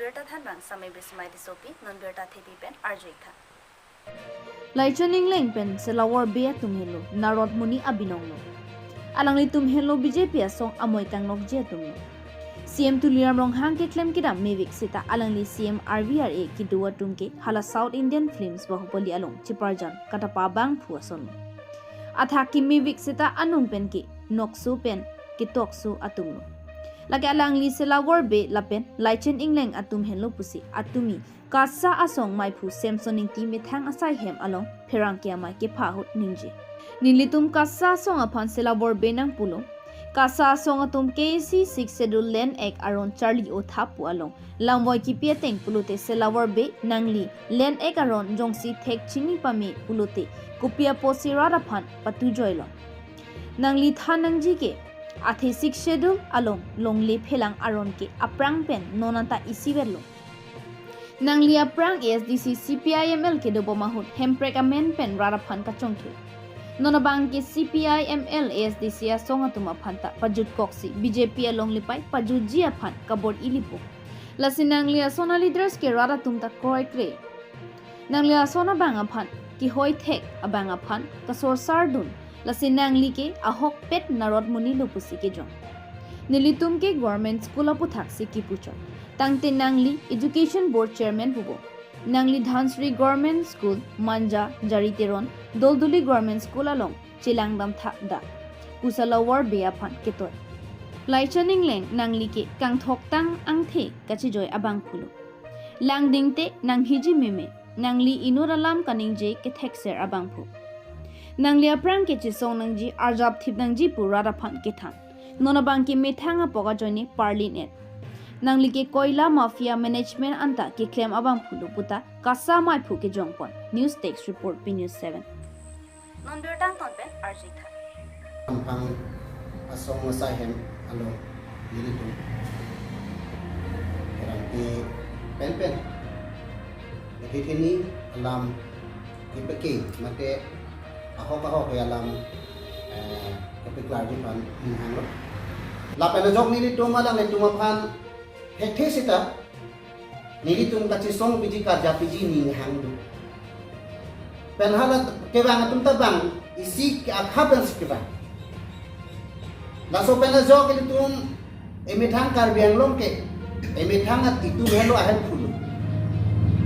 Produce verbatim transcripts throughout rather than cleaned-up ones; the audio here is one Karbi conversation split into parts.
Birta thanbang Samai Bismai Tissopi, non birta thepi pen arju-ik tha. Laichon Engleng pen Selawor Bey atum henlo Narot Muni abinong lo. Alanglitum henlo B J P asong amoi kangnokji atum lo. C M Tuliram Ronghang keklem kedam mevik seta alangli C M R V R A kedo atum ke hala South Indian Films Bahubali along cheparjan katapa abangphu ason lo. Athak ke mevik seta anung pen ke nokso pen ketokso atum lo. Lake alangli Selawor Bey lapen Laichon Engleng atum henlo pusi atumi KASA asong maiphu Samson Ingti methang asai hem along pherangke amei kepha ahut ningje. Nelitum KASA asong aphan Selawor Bey nangpulo. KASA asong atum K A C Sixth Schedule Land Act aron charli-o tha pu along lamvoi kipi ateng pulote Selawor Bey nangli Land Act aron jongsi thek chini pame pulote kopi apotsi rat aphan patu joilo. Nangli than nangji ke athe Sixth Schedule along longle phelang aron ke aphrang pen non anta isi verlo. Nangli aphrang A S D C C P I M L kedobom ahut Hemprek amen pen rat aphan kachongthu. Non abang ke C P I M L A S D C asong atum aphan ta pajutkoksi B J P along lepai pajutji aphan kabor-i lipo. Lasi nangli ason aleaders ke rat atum ta kroikre. Nangli ason abang aphan kehoi thek abang aphan kasorsar dun. Lasi nangli ke ahokpet Narot Muni lo pusi kejong. Nelitum ke government school aputhaksi kipuchot. Tangte nangli Education Board Chairman pupo. Nangli Dhansiri Government School, Manja, Jari Teron, Dolduli Government School along chelangdam tha da pu Selawor Bey aphan ketoi. Laichon Engleng nangli ke kangthok tang angthe kachijoi abangphu lo. Langding te nanghiji meme, nangli inut alam kaningje kethekser abangphu. Nangli aphrang ke chesong nangji, arjap thip nangji pu rat aphan kethan. Non abang ke methang apok ajoine parlin et. Nangli ke koila mafia management anta keklem abangphu lo puta KASA maiphu kejongpon. News Desk Report, P News seven. Non birta angton pen arju-ik tha. Amphang asong asai hem along nelitum pherangke penpen, athe theni alam kepeke mate ahok ahok ke alam, eh, kepeklarji aphan ninghanglo. Lapen ajok nelitum alanglitum aphan thekthe seta nelitum kachesong piji karjap piji ninghang do. Pen hala kevang atum ta bang, isi ke akha pensi kevang. Laso pen ajok ilitum emethang Karbi Anglong ke emethang at itum helo ahemphu lo.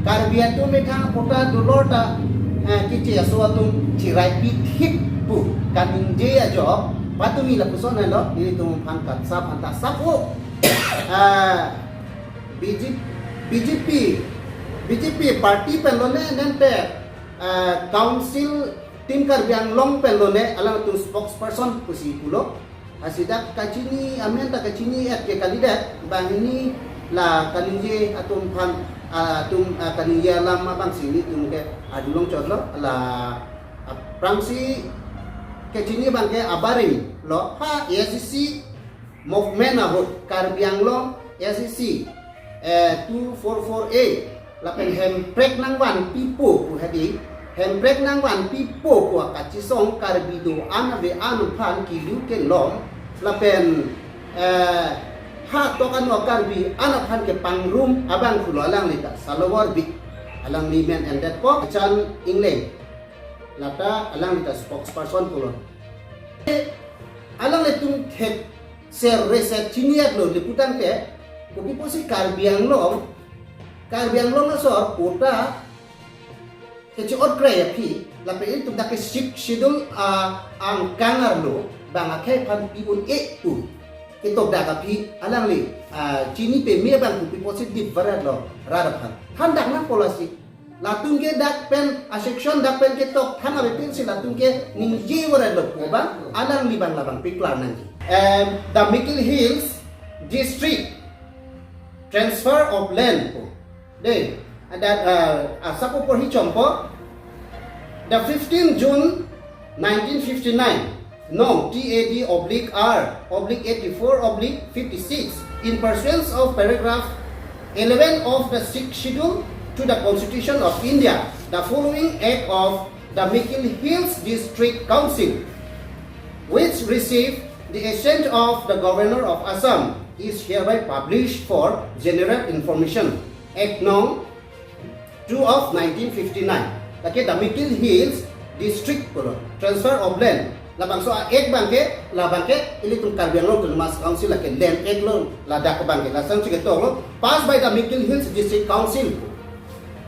Karbi atum emethang apota dolor ta, eh, kiche aso atum chiraipithip pu kaningje ajok patumi lapuson helo, nelitum aphan KASA aphan ta sap-o. Ah, B J P, B J P, B J P party pen lone nente, ah, Council Team Karbi Anglong pen lone alangtum spokesperson pusi pulo. Hasidak kachini amen ta kachini et ke kalidet, banghini la kaningje atum aphan, ah, atum, ah, kaningje alam abangsi nelitum ke adulong chotlo, la aphrangsi kachini abang ke abarim lo, ha A S D C movement ahut Karbi Anglong A S D C, eh, two four four A, lapen Hemprek nangvanpipo pu hadi, Hemprek nangvanpipo pu akachesong Karbi do-an ave-an aphan kelu kelong, lapen, eh, ha tok ano Karbi an aphan kepangrum abangphu lo alangli ta Selawor Bey, alangli men endetpo, Laichon Engleng, lata alangli ta spokesperson pulo. Alanglitum thekser reser chini-et lo, le putangte, kopi pusi Karbi Anglong, Karbi Anglong asor kota keche-ot krei aphi, lapen itum dak ke Sixth Schedule, ah, angkang arlo bang akhei aphan pi-un-e pu ketok dak aphi alangli, ah, chini peme abang kopi pusi dip varet lo rat aphan. Than dak nangpo lasi. Latum ke dak pen, a section dak pen ketok thang ave pensi latum ke ningje varet lo pu abang, alangli abang labang peklar nangji. Em, the Mikir Hills District transfer of land pu. Dei, that, uh, asap apor hi chompo. The fifteenth June nineteen fifty-nine, Nong T A D oblique R oblique eighty-four oblique fifty-six, in pursuance of paragraph eleven of the Sixth Schedule to the Constitution of India, the following act of the Mikir Hills District Council, which received the assent of the Governor of Assam, is hereby published for general information. Act nong two of nineteen fifty-nine. Lake Damikel Hills District pulo, Transfer of Land. Labangso a-act abangke, labangke ilitum Karbi Anglong Autonomous Council lake Land Act lo, ladak abangke. Lason si ketok lo, passed by Damikel Hills District Council.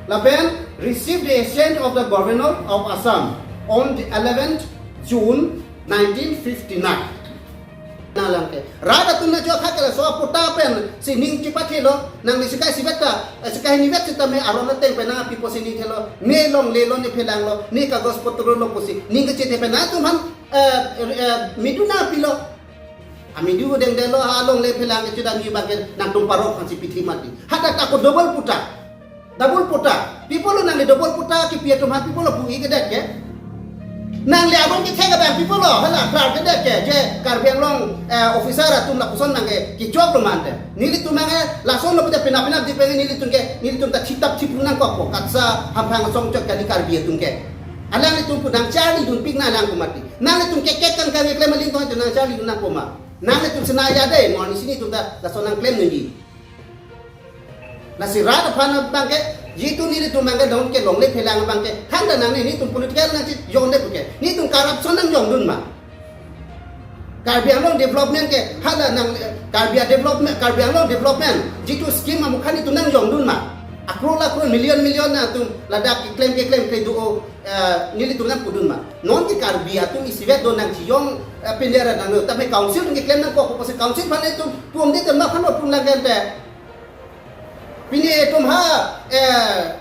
Lapen received the assent of the Governor of Assam on the eleventh June nineteen fifty-nine. Nanglang ke. Rat atum na jo khak ke laso aputa pen si ning chipathelo, nangli sikai sivet ta, eh, sikai nivet sitame aron ateng pen nangpipo si ning thelo, ne longle lo, ne phelanglo, ne kagos potro lo pusi ning kechethe pen nangtum aphan, eh, eh, miduna pilo. Amidu dengdelo, ha longle phelang kechedam abangke nangtum parok aphan si pithi mati. Hadak ako double puta. Double puta. Pi apotlo nangli double puta kipi atum aphan pi apotlo pu-i kedet ke. Nangli aron kethek abang pi apotlo, hala klar kedet ke, je Karbi Anglong, eh, officer atum lapuson nangke kechok lo mante. Nelitum nangke lason lo pute penap penap di pengen nelitum ke, nelitum ta thitap thipru nangkokpo, katsa hamphang asong chot kali Karbi atum ke. Alanglitum pu nangcharlidun pik nanglang pu mati. Nanglitum kekek kangkang keklem aling tong nangcharlidun nangpo ma. Nanglitum sena ya dei, mo ni sini tum ta lason nangklem nangji. Lasi rat aphan abangke, jitu nelitum abangke dong ke longle phelang abangke, thangnat nang nelitum political nangchijongde puke. Nelitum corruption nangjongdun ma. Karbi Anglong development ke, hala nang, eh, Karbi development, Karbi Anglong development, jitu scheme amukha nelitum nangjongdun ma. Akror akror million million nangtum ladak keklem keklem ke do, eh, nelitum nangpudun ma. Non ke Karbi atum isivet do nangchijong, eh, pender nang, tame council atum keklem nangkok, pusi council aphan nelitum pumde tem ma aphan pum lang gente. Pini etum ha, eh,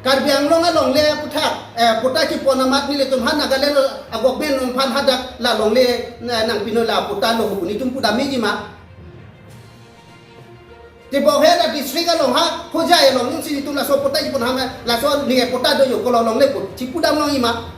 Karbi Anglong alongle aputhak, eh, puta chipon amat nelitum ha Nagaland a-government atum aphan hadak la longle, eh, nangpinoi la puta lo pu nelitum pudam meji ma. Tebok he la district along ha, Hojai along nung si nelitum laso puta chipon ha ma, laso ni puta do yo kolo longle pu, chipudam longji ma.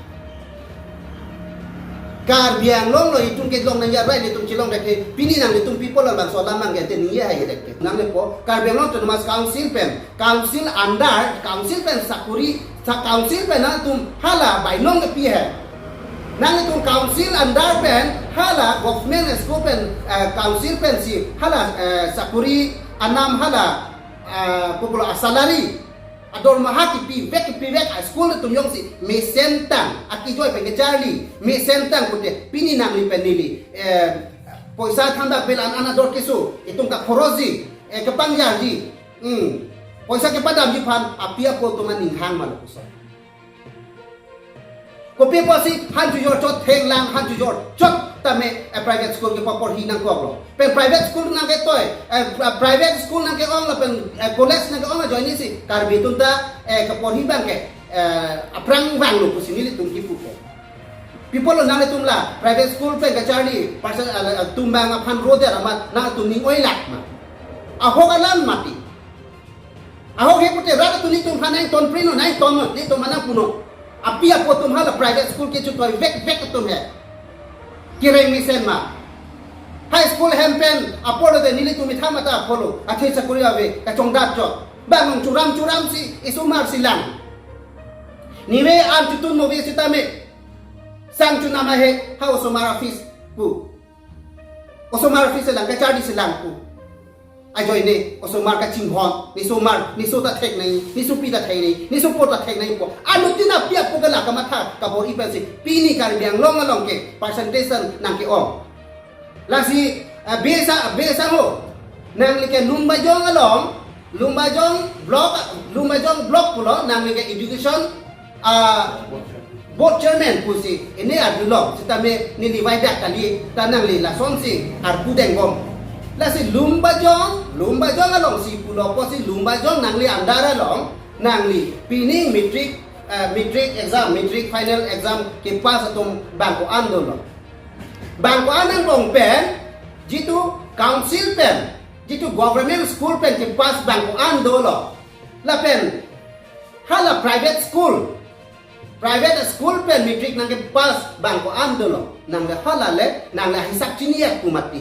Karbi Anglong lo itum kelong nangji arei nelitum chelong dek ke. Pini nanglitum pi apotlo labangso alam abangke te ningje hai dek ke. Nanglepo Karbi Anglong Autonomous Council pen, council under, council pen sakuri, sa council pen nangtum hala bainong kepi he. Nanglitum council under pen hala government school pen, eh, council pen si hala, eh, sakuri anam hala, eh, pi apotlo a-salary. Adormaha kipivek kipivek a-school atum jongsi mesentang, akijoi pen kecharli mesentang pute pini nangli pen neli, eh, poisa thandak bill an an ador keso, itum kakhoroji, eh, kepangjarji, hmm, poisa kepadamji aphan api apo atum aning hang ma lapuson. Kopi apotsi han chujor chot thenglang han chujor chot tame, eh, private school kepaporhi nangkoklo. Pen private school nangketoi, eh, private school nangke-ong lapen, eh, college nangke-ong ajoine si Karbi atum ta, eh, kaporhi abangke, eh, aphrang vanglo pusi nelitum kipu ke. Pi apotlo nanglitum la private school pen kacharli person, eh, atum abang aphan roder amat nangtum ning oilak ma. Ahok alam mati. Ahok he pute rat atum nelitum aphan nangton prino, nangton, nelitum aphan nangpuno. Api apo atum hala private school kechotoivekvek atum he. Kereng mesen ma. High school hem pen apotlo de nelitum methang mata apotlo. Athe sakuri ave, kachongdat chot. Bang churam churam si, isomar si lang. Nive an chutun move sitame. Sang chunam ahe, ha osomar office pu. Osomar office lang, kacharli si lang pu. Ajoine, osomar kachinghon, ne somar, ne so ta thek nangji, ne sopi ta thek nangji, ne sopo ta thek nangji pu. Anuttin api apo ke la kamatha, kabor-i pensi, pini Karbi Anglong along ke, percentage an nangke-ong. Lasi, eh, besa, besa ho, nangli ke Lumbajong along, Lumbajong block, Lumbajong block pulo, nangli ke education, ah, board chairman pusi, ini arjulong, sitame neli vaidak kali, ta nangli lasonsi, arpu dengbom. Lasi Lumbajong, Lumbajong alongsi pulo pusi Lumbajong nangli andar along, nangli pini matric, eh, matric exam, matric final exam kepass atum bang ko-an dolo. Bang ko-an angbong pen, jitu council pen, jitu government school pen kepass bang ko-an dolo. Lapen, hala private school, private school pen matric nangkepass bang ko-an dolo. Nangli hala le, nangli hisap chini ya pu mati.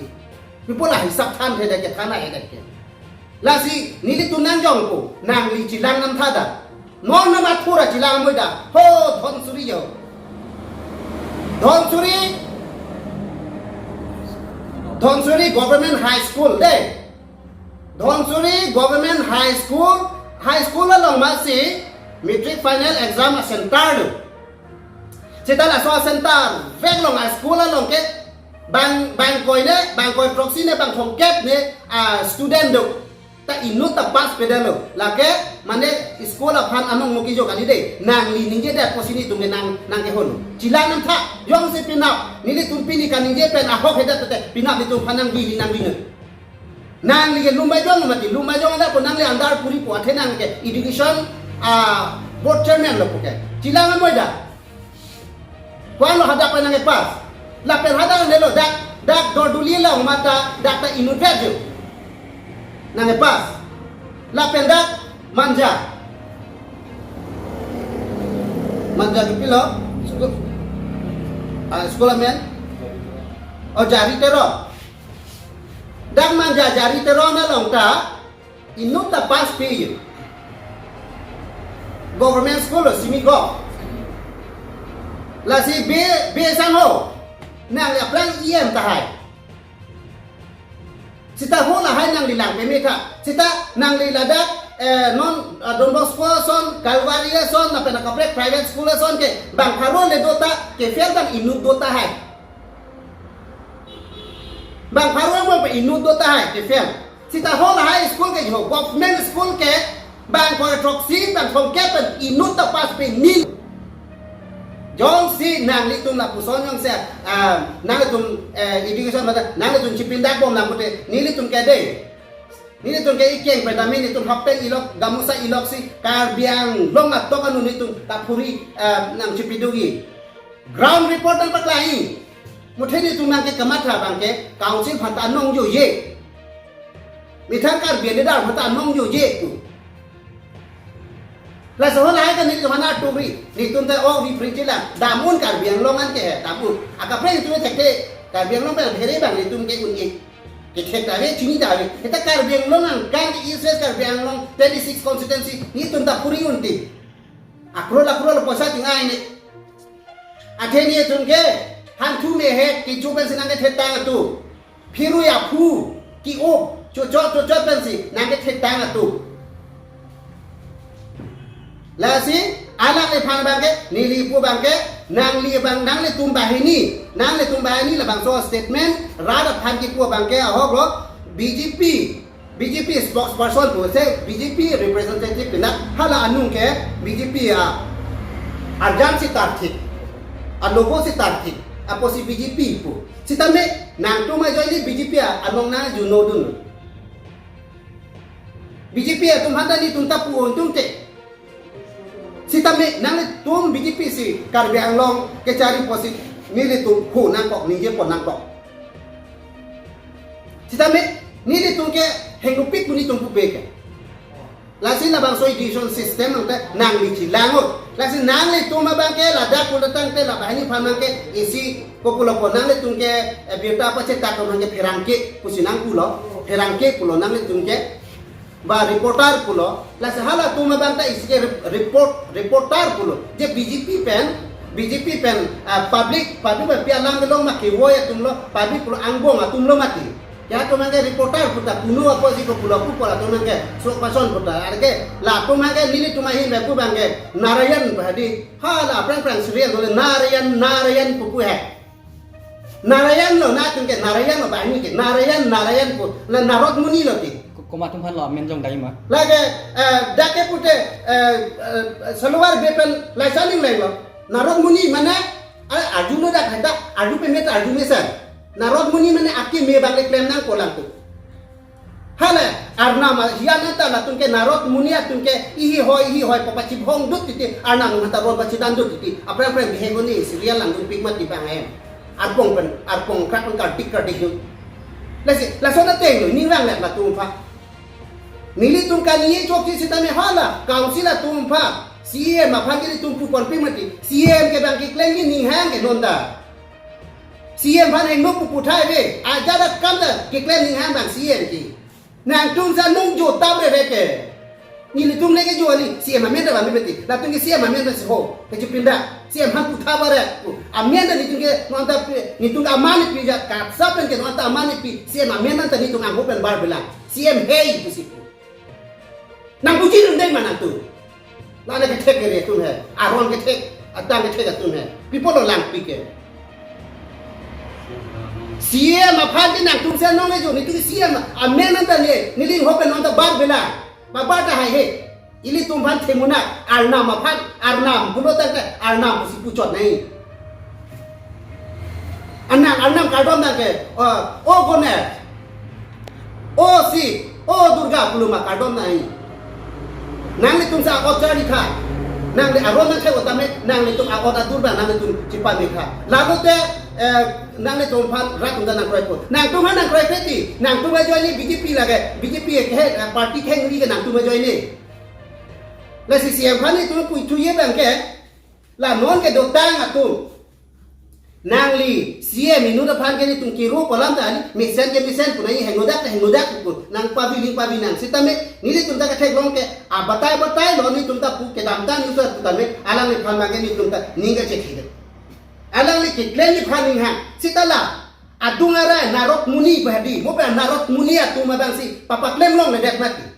Pi apotlo hisap than he dek ke, than he dek ke. Lasi nelitum nangjongpo, nangli chelang nam tha da. Non nam athura chelang moi da. Ho, Dhonsuri yo. Dhonsuri, Dhonsuri Government High School de. Dhonsuri Government High School, High school along masi matric final exam a-center lo. Seta laso a-center vek along a-school along ke bang, bang koi ne, bang koi throksi ne, bang thomkep ne a-student do. Ta inut ta pass pedetlo. Lake mane school aphan anong mo kejo kali dei. Nangli ningjedet pusi nelitum ke nang, nang kehon. Chelang nangtha, jongsi penap nelitum pini kaningje pen ahok hedet te penap nelitum aphan nangli, nangli ne. Nangli ke lum bajong mati, lum bajong ada ko nangli andar puri po athe nang ke education, ah, board chairman lo po ke. Chelang amoy da. Ko-an lo hadak pen nangkepass. Lapen hadak nelo dak, dak dorduli along mata, dak ta inutvet jo. Nangkepass. Lapen dak Manja. Manja ke pilo? School. Ah, school amen? Oh, Jari Teron. Dak Manja Jari Teron along ta inut ta pass pe. Government school lo, semi govt. Lasi be, be sang ho. Nangli aphrang E M tahai. Seta ho lahai nangli lang peme tha. Seta nangli ladak, eh, non, ah, Don Bosco ason, Calvary ason, lapen akaprek private school ason ke bang pharo le do ta, ke-fail bang inut do tahai. Bang pharo mo pe inut do tahai, ke-fail. Seta ho lahai school ke jo, government school ke bang koi throksi, bang thomkep pen inut ta pass pe nil. Jongsi nanglitum lapuson jongsi, ah, nanglitum, eh, education mata, nanglitum chepindakbom nang pute, nelitum ke dei. Nelitum ke ikeng pen dami nelitum half pant ilok, gamusa ilok si, Karbi Anglong atok anu nelitum ta phuri, eh, nang chepidogi. Ground report nangpaklangji. Muthe nelitum nangke kamatha abang ke council aphan ta anong joje. Methang Karbi leader aphan ta anong joje pu. Laso ho lahai ke nelitum aphan atum ri. Nelitum ta o vi pri chila. Dam un Karbi Anglong an ke he, dam un. Akaprek nelitum thekthe Karbi Anglong pen phere bang nelitum ke un-e. Kethek ta ave, chini ta ave. Eta Karbi Anglong angkang ke East West Karbi Anglong twenty-six constituency nelitum ta phuri un ti. Akrol akrol poisa ting ai ne. Athe nelitum ke hanthu mehek kecho pensi nangkethetang atum. Phirui aphu ke-op chochot chochot pensi nangkethetang atum. Lasi alangliphan abang ke, neli pu abang ke, nangli abang, nanglitum banghini, nanglitum banghini labangso statement rat aphan kipu abang ke ahok lo, B J P B J P spokesperson pu se B J P representative pinak hala anung ke B J P a arjan si tarthik, a logo si tarthik, apotsi B J P pu. Sitame nangtum ajoine B J P a anong nangjuno dun. B J P atum aphan ta nelitum ta pu untung te. Sitame nanglitum B J P si Karbi Anglong kechari pusi nelitum hu nangkok, ningje pon nangkok. Sitame nelitum ke hengupik pu nelitum pupe ke. Lasi labangso education system angte nangli chelang-ot. Lasi nanglitum abang ke ladak pulatang te la banghini aphan abang ke isi kopulo ko nanglitum ke, eh, birta pachetak abang ke pherangke pusi nangpulo. Pherangke pulo nanglitum ke. Ba reporter pulo, lasi halatum abang ta isi ke rep-, report, reporter pulo. Je B J P pen, B J P pen, ah, public, public pen pi alam kelong ma kevoi atum lo, public pulo angbong atum lo mati. Ya atum abang ke reporter puta puno apotsi kopulo pu pulo atum abang ke, sok pason puta. Arke, latum abang ke nelitum ahin pu abang ke, Narayan Bhadi. Hala aphrang aphrang serial dole Narayan, Narayan pupu he. Narayan lo, nangtum ke Narayan lo, banghini ke Narayan, Narayan pu, la Narad Muni lo ti. Ko-, komat atum aphan lo amen jong dai ma? Lake, eh, dak ke pute, eh, eh, salwar be pen laisa ning leng lo. Narad Muni mane, eh, arjuno dak heta, arju peme ta arju mesen. Narad Muni mane akeme abang le klem nangpo lang tu. Hala, arnam ahian anta latum ke Narad Muni atum ke ihi hoi, ihi hoi, papachibhong dut titi, arnam anta ron pachidan dut titi, aphrang aphrang bihek oni serial langdun pik mati bang em. Arpong pen, arpong krak pen kardik kardik dut. Lasi, lason ateng lo, ning rang lek latum aphan. Nelitum kani chok ti sitame hala, council atum aphan, C E M aphan ke nelitum pu kon pik mati, C E M ke bang keklem ke ning hang ke non ta. C E M aphan hengno pupu thai ave, ajat akam ta keklem ning hang bang C E M ke. Nangtum sa nung jo tam re ke. Nelitum le ke jo ani, C E M amen ta bang beti. Latum ke C E M amen ta si ho, kechepindak. C E M aphan pu tha bare. Amen ta nelitum ke non ta pi, nelitum aman pi ja, katsa pen ke non ta aman pi. C E M amen ta nelitum angho pen bar bilang. C E M hei pusi pu. Nangpuji dun dei ma nangtum? Lana kethek kere atum he. Aron kethek, atang kethek atum he. Pi apotlo langpi ke? C E M aphan ke nangtum si nong le jo, netum C E M amen anta ne, neli hop non ta bar bela. Ba bar ta hai he. Ilitum aphan themunak, Arnam aphan, Arnam pulo tangte, Arnam pusi puchot nai. Arnam, Arnam kardom nang ke, o, o Gonesh, o Shiv, o Durga pulo ma kardom nai. Nanglitum sa akot charli tha, nangli aron nangthek-o tame, nanglitum akot adur ba, nanglitum chipame tha. Lalu te, eh, nanglitum aphan rat unda nangkroikpo. Nangtum aphan nangkroikre ti, nangtum ajoine B J P lake, B J P ke, eh, party khengri ke nangtum ajoine. Lasi C E M aphan netum puithuji abang ke, la non kedotang atum. Nangli C E M inut aphan ke netum kiro pu alam ta ani, mesen ke mesen pu nai, henodak ta henodak pu, nangpabi nangpabi nang. Sitame, nelitum ta ketheklong ke, abatai batai lo netum ta pu kedamtang user pu tame, alangliphan abang ke netum ta ning kachekhi det. Alangli keklemji aphan ning hang. Seta la, adung arai Narad Muni bahadi, mo pa Narad Muni atum abang si, papaklem longledet mati.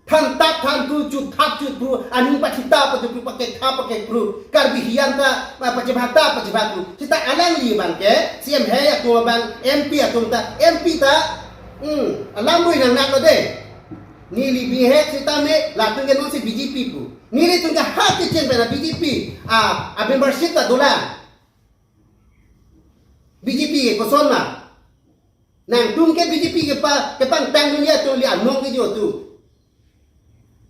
Than tap than tu, chut thap chut pru, aning pathita patu pru, pakek thap pakek pru, Karbi hian ta, pa-, pachebhak ta pachebhak pru. Seta alangli abang ke, C E M he atum abang, M P atum ta, M P ta, hmm, alam bui nang nak lo de. Neli bihek sitame, latum ke non si B J P pu. Nelitum ke ha kecheng pena B J P, a, a membership ta dolang. B J P ke koson ma. Nangtum ke B J P kepa, kepangtang dunji atum li anong ke jo tu.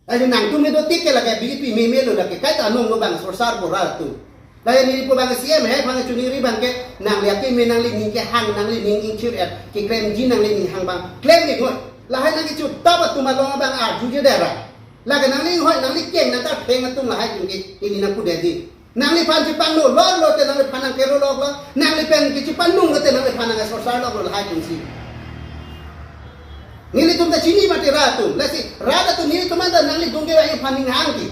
Ajo nangtum ke dotik ke lake B J P meme lo lake, kaita anong lo bang sorsar boral tu. Lahai neli pu bang C E M he, bang chuniri abang ke, nangli akeme nangli ning kehang, nangli ning ingchir et, keklemji nangli ning hang bang, klem ni hoi. Lahai nang kechu tap atum along abang arju je dera. Lake nangli hoi, nangli keng, nangta theng atum lahai atum ke, ini nangpu dedi. Nangliphan chipangno lor lo te nangliphan nangkero lok lo. Nangli pen ke chipanung lo te nangliphan nangsorsar lok lo lahai atum si. Nelitum ta chini mati rat atum. Lasi rat atum nelitum anta nangli dungke wai aphan ning hang ti.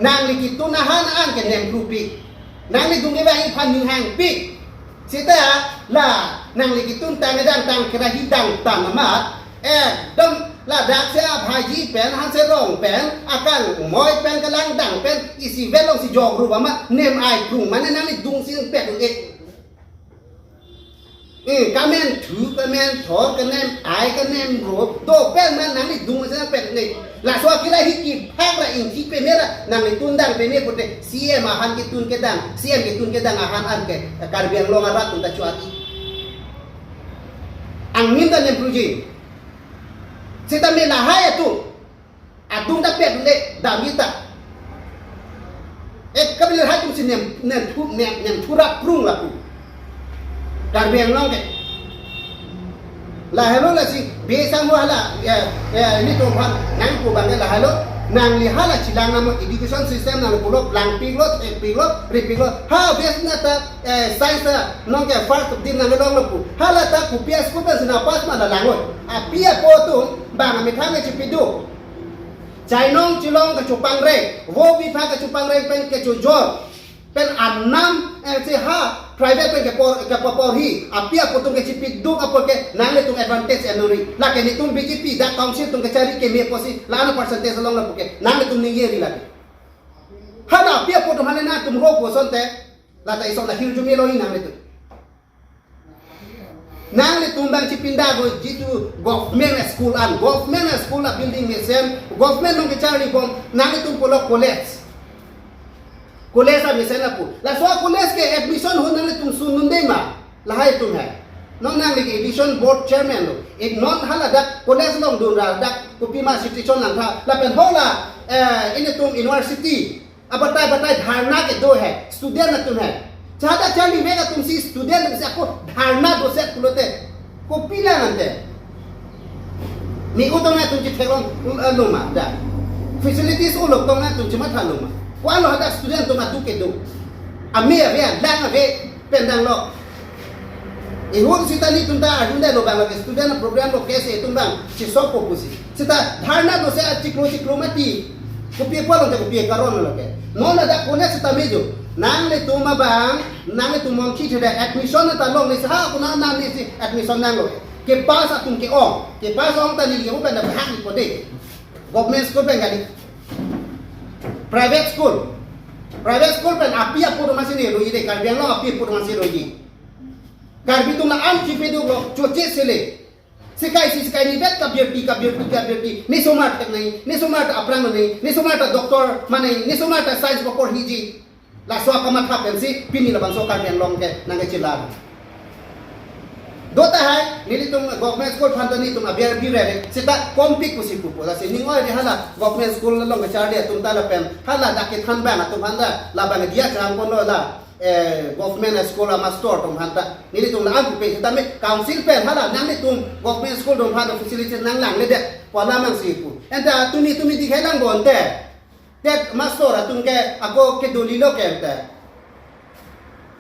Nangli kitun ahan an ke nem prupi. Nangli dungke wai aphan ning hangpi. Seta la nangli kitun tang dang tang kerahi dang tang amat. Ekdom ladak si abhaji pen, hanserong pen, akangmoi pen, kelangdang pen, isi velong si jok rup ama, nem ai krung, mane nangli dung si pet un-e. Eh, kamen thu, kamen thor, kanem ai, kanem ro, do pen man nangli dung si pet un-e. Laso akira hiki phak ra ingki peme ra, nangli tundang peme pute, C E M ahan ketun kedang, C E M ketun kedang ahan an ke, Karbi Anglong arat atum ta chuati. Angmin ta nem pruji. Seta me lahai atum. Adung ta pet le damji ta. Ek kabil lahai atum si nem, nem thu, nem, nem thurap krung lapu. Karbi Anglong ke. Lahelo lasi besang ho hala, ya, ya, nelitum aphan nangpu bang ke lahelo, nangli hala chilang namo education system nang pulo, langpiklo, thekpiklo, ripiklo, ha bes na ta, eh, science ta, nong ke first din nang long lo pu. Hala ta kopi a school pen si nangpass ma la langoi. Api apo atum, bang amethang ke chipiduk. Chainong chilong kachopangre, vo bipha kachopangre pen kachojor. Pen anam, eh, si ha, private pen kepor, kepaporhi, api apo atum kachipiduk apot ke, nanglitum advantage enori. Lake nelitum B J P, dak council atum kachari keme apotsi, la-an percentage along lapu ke, nanglitum ningje ri lake. Hala api apo atum hale nangtum ro pu asonte, lata ison la hirjume lo-i nanglitum. Nanglitum bang chipinda go jitu government school an, government school a building mesen, government nong kecharli bom, nanglitum pulo college. College a mesen lapu. Laso a college ke admission ho nanglitum sun un-e ma, lahai atum he. Non nangli ke admission board chairman lo. Ik non hala dak college longdun ra dak kopima situation langtha. Lapen hola, eh, ilitum university abatai batai dharna kedo he, student atum he. Chada charli vek atum si student atum si ako dharna doset pulote, kopi lang ante. Mi utong atum chitheklong, eh, loma da. Facilities ulok tong atum chimatha loma. Ko-an lo hadak student atum atu kedo. Ame ave, lang ave, pen dang lo. Ihun sita nelitum ta arjudetlo bang lake student program lo kese itum bang chisokpo pusi. Sita dharna doset achiklo chiklo mati. Kopi apot along te kopi akaron lo ke. Non ladak kone sita mejo. Nanglitum abang, nanglitum mongki chede admission ta longle si ha kuna nangne si admission nanglo. Kepass atum ke-ong. Kepass ong ta neli ke bukan da bahak ni kode. Government school pen kali. Private school. Private school pen api apo atum si ne roji de, Karbi Anglong api apo atum si roji. Karbi atum la-an chipe duklo, choche sele. Sekai si sekai ni bet kabirti, kabirti, kabirti. Ne somar teknai, ne somar ta aphrang nai, ne somar ta doctor manai, ne somar ta science paporhiji. Laso akamatha pensi pini labangso Karbi Anglong ke nangkechelar. Do tahai, nelitum government school aphan ta nelitum abiar birere, seta kompik pusi pupo. Lasi ning oi de hala government school along kecharli atum ta lapen hala dak kethan abang atum aphan ta labang dia chang ponlo la, eh, government school amaster atum aphan ta. Nelitum la-an pupe, setame council pen hala nanglitum government school atum aphan ta facility nanglangledet pu alam nangsi pu. Anta tumi tumi dikhai lang bonte. Tet master atum ke ako kedolilo ke ante.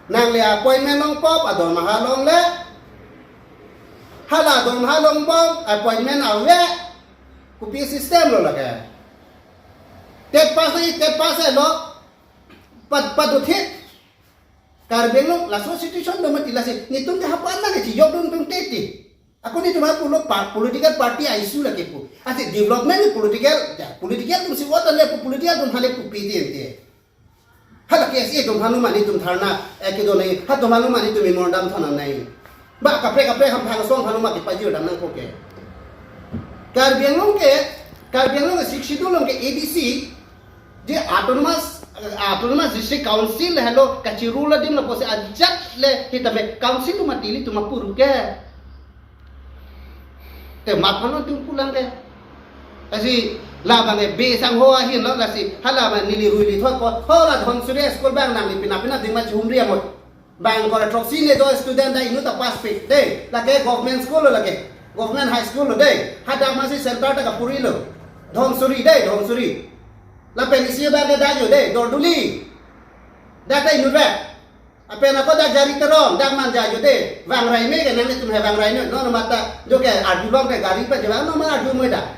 Nangli appointment longpo, adormaha longle. Hala adormaha longbom, appointment ave. Kopi system lo lake. Tet pass nai, tet pass lo. Pad, paduthit. Karbi Anglong laso situation do mati lasi. Nelitum ke hapan nang kechijokdun tum teti. Ako nelitum ha pulo pa-, political party a-issue lake pu. Ase development ni political, ya, political atum si vote le pu, political atum hale pu P D M T. Hala K S A atum aphan ma nelitum dharna, eh, kedo nai, ha atum aphan ma nelitum memorandum thana nai. Ba kaprek kaprek hamphang asong aphan ma kepajir dam nangkok ke. Karbi Anglong ke, Karbi Anglong ke Sixth Schedule along ke A D C, je autonomous, autonomous district council helo kachirul adim lapusi ajat le hitame council atum atili atum apuru ke. Te mat aphan lo tum pulang ke. Lasi labang ke be sang ho ahin lo lasi hala ma neli ruili thot ko. Hola Dhansiri school abang nangli pina pina ding ma chihumri amot. Bang kora throksi ne do student ta inut ta pass pe. De, lake government school lo lake. Government high school lo de. Hadak masi center ta kapuri lo. Dhansiri de, Dhansiri. Lapen isi abang ke dak jo de, Dorduli. Dak ta inut ve. Apen ako dak Jari Terong, dak man jajo de, Vangrai me ke nanglitum he Vangrai no, no mata, jo ke arjulong ke gari pa jawang, no ma arju mo dak.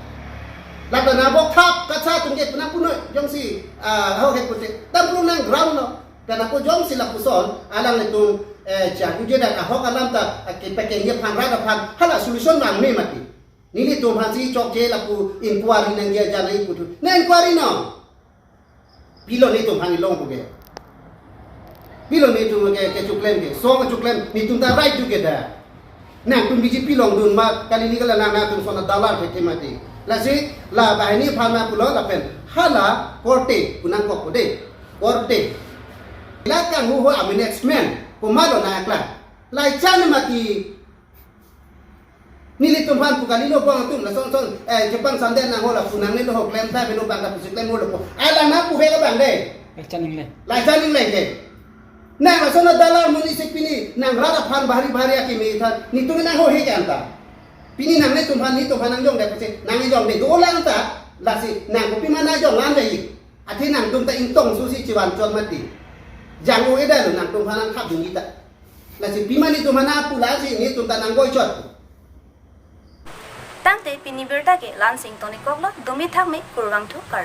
Lata nabok thap, katsa atum ke puna puno, jongsi, ah, ho he pute, tampru nang ground no, pen ako jongsi lapuson, alanglitum, eh, jagu je dak ahok alam ta, eh, kepekeng ye phan rada phan, hala solution nang me mati. Nelitum aphan si chokche lapu inquiry nangji ajan nai putu. Na inquiry no. Pilo nelitum aphan ilong puke. Pilo nelitum ke, kechoklem ke. Song choklem nelitum ta right do ke da. Nangtum B J P along dun ma kali ni kala nang nangtum sona dalar ke mati. Lasi la banghini aphan ma pulo lapen hala korte pu nangkok ko de. Korte. La kanghu ho a management. Komatlo nang akla. Lai chan mati. Nelitum aphan pu kalilo bang atum lason son, eh, Japan sande nang ho lapu nangne lo ho klem ta belo bang ta pusi klem ho lo po. Ai la na pu he ka bang de. Lachan ingleng. Lachan ingleng ke. Nang lason na dalar monit si pini nang rara aphan bahari bahari akimi than. Nelitum nang ho he ke anta. Pini nanglitum aphan nelitum aphan nangjong de pusi nangjong de dolang ta. Lasi nang kopi ma nangjong lang de. Athe nangtum ta ingtong susi chivan chot mati. Jang o eda lo nangtum aphan nangkhap dunji ta. Lasi pima nelitum aphan apu lasi nelitum ta nanggoi chot. Tangte pini birta ke la-an si ingtong ikoklo, dumi thakme, kurvangthu kar.